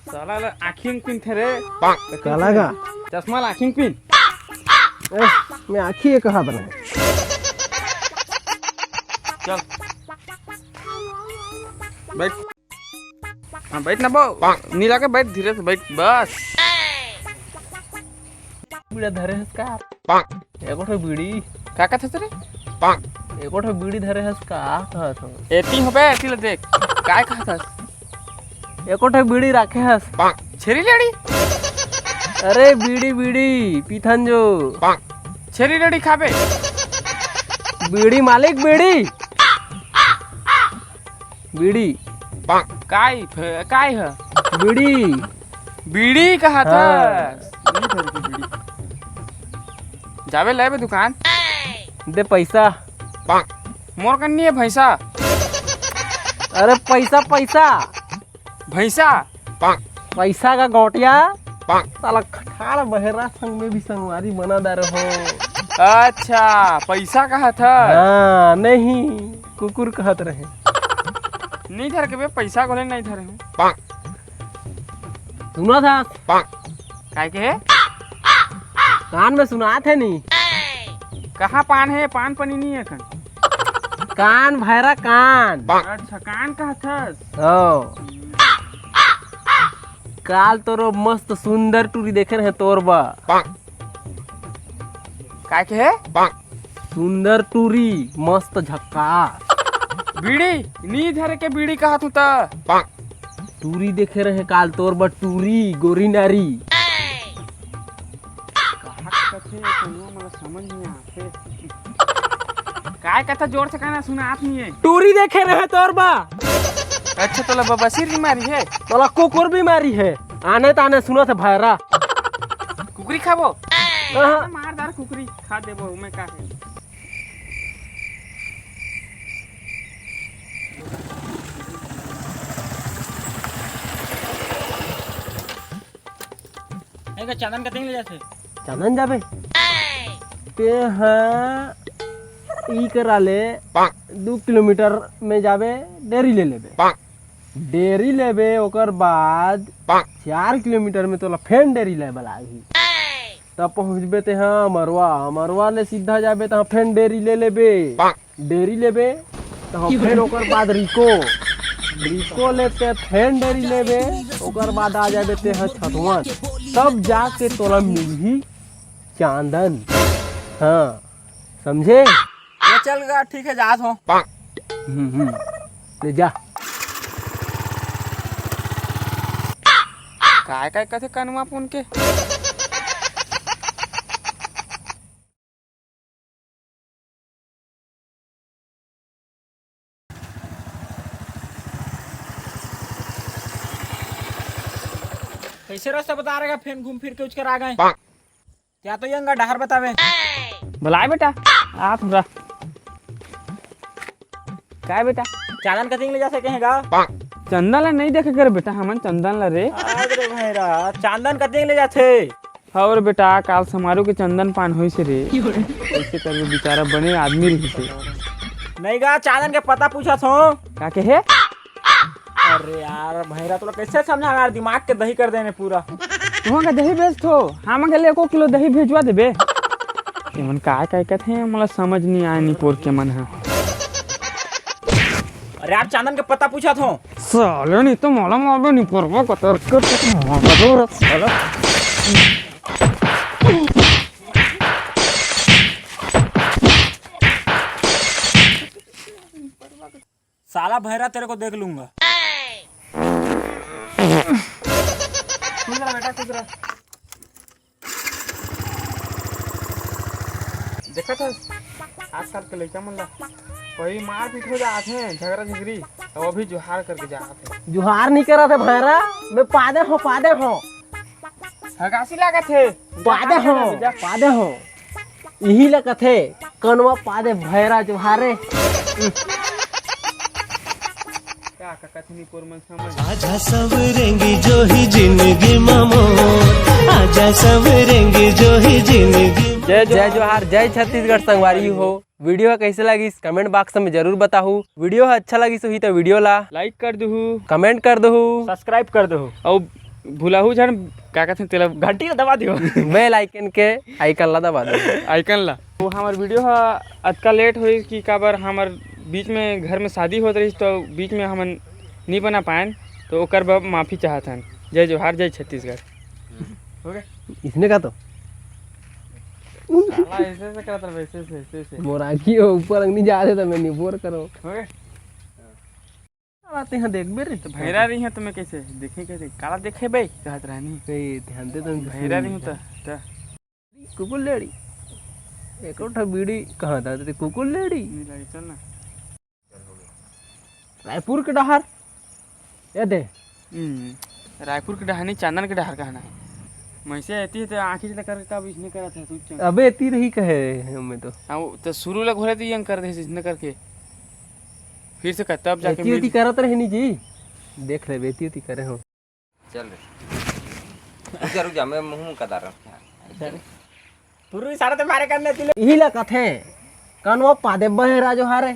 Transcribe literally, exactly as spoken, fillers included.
साला ला आँखी म पिनथे रे। काला का? चश्मा ला आँखी म पिन। ए, मैं आँखी ये कहा बना? चल। बैठ। हाँ, बैठ ना बो। नीला के बैठ, धीरे से बैठ, बस। बीड़ा धरे हस का? एको ठो बीड़ी। का कहत हस रे? एको ठो बीड़ी धरे हस का कहत हस? एती हो बे, एती ले देख। काय कहत हस? एको ठो बीड़ी राखे हस? छेरी लेड़ी? अरे बीड़ी, बीड़ी, पीथन जो। छेरी लेड़ी खाबे? बीड़ी मालिक, बीड़ी। बीड़ी। काय फ-, काय ह? बीड़ी। बीड़ी कहत हाँ। हस? बीड़ी धर के बीड़ी। जाबे लेबे दुकान। दे पैसा। मोर कन नहीं है भैंसा। अरे पैसा, पैसा। भैंसा। पैसा का गौटिया। साला खटाल बहरा संग में भी संगवारी बना दे रहो। अच्छा, पैसा कहत ह? हाँ, नहीं, कुकुर कहत रहे। नहीं धर के बे, पैसा को ले नहीं धरे हूँ। सुना था? काय के हे? कान में सुनात हे नी? कहाँ पान हे? पान पनी नहीं है कन। कान भैरा कान। अच्छा, कान कहत हस? हो। काल तोरो मस्त सुंदर टूरी देखे रहे तोर बा। काय के हे? सुंदर टूरी, मस्त झक्कास। बीड़ी नी धरे के बीड़ी कहत हूँ त। टूरी देखे रहे काल तोर बर टूरी, गोरी नारी। कहा कथे कोनो मोला समझ नहीं आथे। काय कथा जोर से कहना सुना आप नहीं है। टूरी देखे रहे तोर बा। अच्छा तोला बबासीर बीमारी है? तोला कुकुर बीमारी है। आने ताने सुनत हे भैरा। कुकरी खाबो? हाँ। मार दार कुकरी खा देबो, मैं का है। ए, चंदन कतेक ले जाथे? चंदन जाबे? ते हा ई करा ले, दू किलोमीटर में जाबे, डेरी ले लेबे। डेरी लेबे, ओकर बाद चार किलोमीटर में तोला फेन डेरी ले लागही। तब पहुँचबे तेहा अमरवा, अमरवा ले सीधा जाबे, तहाँ फेन डेरी ले लेबे। डेरी लेबे, तहाँ फेन ओकर बाद रिको, रिको ले ते फेन डेरी लेबे, ओकर बाद आ जाबे तेहा छतवन। तब जाके तोला मिलही चांदन। हाँ, समझे? ये चल गा, ठीक है, जात हो। हम्म, हम्म। ले जा। काय काय कथे कनुआ पुन के? कैसे रास्ता बता रहेगा, फेन घूम फिर के उचकर आ गए। क्या तो यंगा डहर बतावे। बुलाए बेटा, आ थोड़ा। काय बेटा? चांदन कतिंग ले जा सके हैं गा? चंदन ला नहीं देखे कर बेटा, हमन चंदन ला रे। अरे भैरा, चांदन कतिंग ले जाथे? और बेटा, काल समारू के चंदन पान होइस रे। कैसे करबे, बेचारा बने आदमी रहिस हे। नहीं गा, चांदन के पता पूछत हो। का कहे? अरे यार भैरा, तोला कैसे समझा यार, दिमाग के दही कर देने पूरा। तुहा का दही बेचथो, हमन के लिए एको किलो दही भेजवा देबे। एमन काय काय कथे, मोला समझ नहीं आए निपोर के मन ह। अरे यार, चांदन के पता पूछत हो। साले नहीं तो मोला मारबे निपोरवा कतर कर मारबे रे साला। साला भैरा, तेरे को देख लूंगा। कूद रहा बेटा, कूद रहा। देखत हस, आजकल के लइका मन ला कहीं मारपीट हो जात हे, झगड़ा झगड़ी, अउ अभी जोहार करके जात हे। जोहार नहीं करत हे भैरा, मैं पादे हो, पादे हो। हगासी लागत हे। पादे हो, जा। पादे हो। इही ला कथे, कनवा पादे भैरा जोहारे। का, का कथनी पोर मन समझ। आजा सब रेंगी जो ही जिंदगी मामो, आजा सब रेंगी जो ही जिंदगी। जय जोहार, जय छत्तीसगढ़ संगवारी हो। वीडियो ह कइसे लगिस, कमेंट बॉक्स में जरूर बताहू। वीडियो ह अच्छा लगिस होही त वीडियो ला like कर दुहू, कमेंट कर दुहू, subscribe कर दुहू, अउ भुलाहू झन, का कथे तेला, घंटी ला दबा दियो। बेल आइकन के आइकन ला दबा दो। आइकन ला। वो हमर वीडियो ह अतका लेट होइस कि काबर हमर बीच में घर में शादी होत रहिस, तो बीच में हमन नी बना पाएन, तो ओकर बर माफी चाहत हन। जय जोहार, जय छत्तीसगढ़। हो गया? इसने का तो साला ऐसे ऐसे करत रहे, ऐसे ऐसे, ऐसे ऐसे। मोर आँखी हो ऊपर अंगनी जा रहे तो मैं निपोर करो। हो गया? आते हैं, देख बे रे। तो भैरा रही है तो मैं कैसे देखे, कैसे काला देखे बे, कहत रहनी। ए, ध्यान दे तो भैरा रही हूँ तो, तो। कुकुर लेड़ी। एक ठो बीड़ी कहाँ था तेरे, कुकुर लेड़ी? नहीं लड़ी, चल ना। रायपुर के डहार। ये दे। हम्म, रायपुर के डहार नहीं, चंदन के डहार कहना है। मैं से एती है तो आँखी से लेकर कब इसने करा था, तू चल। अबे एती रही कहे हमें तो। हाँ, वो तो शुरू लग हो रहे तो ये कर दे इसने करके। फिर से कर, तब जाके एती मिल ओती करत रहे नहीं जी। देख ले, एती ओती करे हो। चल रे। रुक जा, रुक जा, मैं मुंह का दार रहा। पूर्वी सारा तो मारे करने तिले। यही ला कथे, कानवा पादे बहे राजो हारे।